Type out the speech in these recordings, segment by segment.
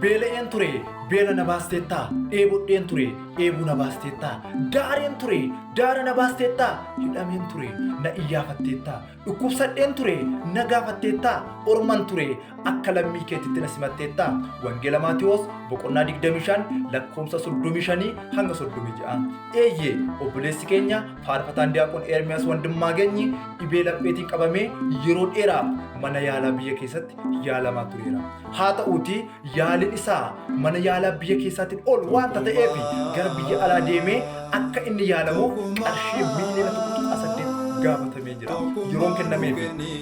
Beela'een ture, beela na baasteetta, dheebodheen ture, dheebuu na baasteetta, daareen ture, daara na baasteetta, hidhameen ture, na iyyaafatteetta, dhukkubsadheen ture, na gaafatteetta, orman ture, akka lammii keetitti na simatteetta. Wangeela Maatiwoos boqonnaa 25 lakkoofsa 35 hanga 36. Eeyyee, obboleessi keenya faarfataan Diyaaqoon Ermiyaas Wandimmaageenyi dhibee lapheetiin qabamee yeroo dheeraaf mana yaalaa biyya keessatti yaalamaa tureera. Haa ta'uutii yaaliin isaa mana yaalaa biyya keessaatiin ol waanta ta'eef gara biyya alaa deemee akka inni yaalamuuf qarshii miiliyoona 1.8 gaafatamee jira. Yeroon kennameef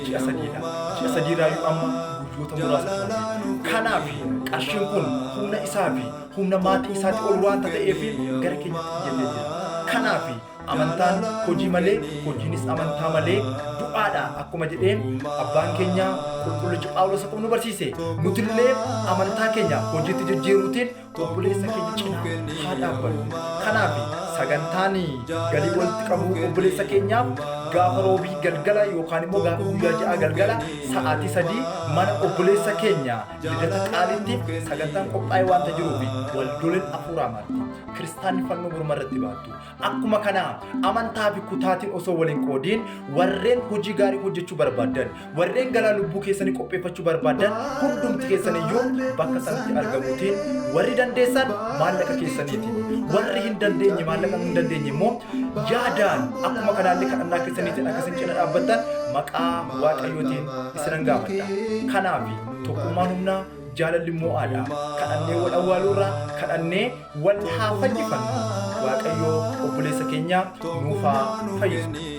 ji'a sadiidha. Ji'a sadiirraayyuu amma guyyoota muraasa hafe. Kanaaf qarshiin kun humna isaa fi humna maatii isaatii ol waanta ta'eef gara keenyatti iyyatee jira. Kanaaf amantaan hojii malee, hojiinis amantaa malee du'aadha akkuma jedheen abbaan keenya qulqullichi Phaawulos akkuma nu barsiise, nutillee amantaa keenya hojiitti jijjiiruutiin obboleessa keenya cinaa haa dhaabbannu. Kanaaf sagantaan galii walitti qabuu obboleessa keenyaaf gaafa roobii galgala yookaan immoo gaafa guyyaa 6 galgala sa'aatii 3 mana obboleessa keenya Lidata Qaalitti sagantaan qophaa'ee waanta jiruuf, waldoleen afuuraa marti, kiristaanni fannoo morma irratti baattu, akkuma kanaa amantaa fi kutaatiin osoo waliin qoodiin, warreen hojii gaarii hojjechuu barbaaddan, warreen galaa lubbuu keessanii qopheeffachuu barbaaddan hundumti keessaniyyuu bakka sanatti argamuutiin, warri dandeessan maallaqa keessaniitiin, warri hin dandeenye, maallaqa hin dandeenye immoo yaadaan, akkuma kanaallee kadhannaa keessaniitiin akkasin cina dhaabbattan maqaa Waaqayyootiin isinan gaafadha. Kanaaf tokkummaan humnaa, jaalalli mo'aadha. Kadhannee wal awwaaluurra kadhannee wal haa fayyifannu. Waaqayyo obboleessa keenya nuuf haa fayyisu.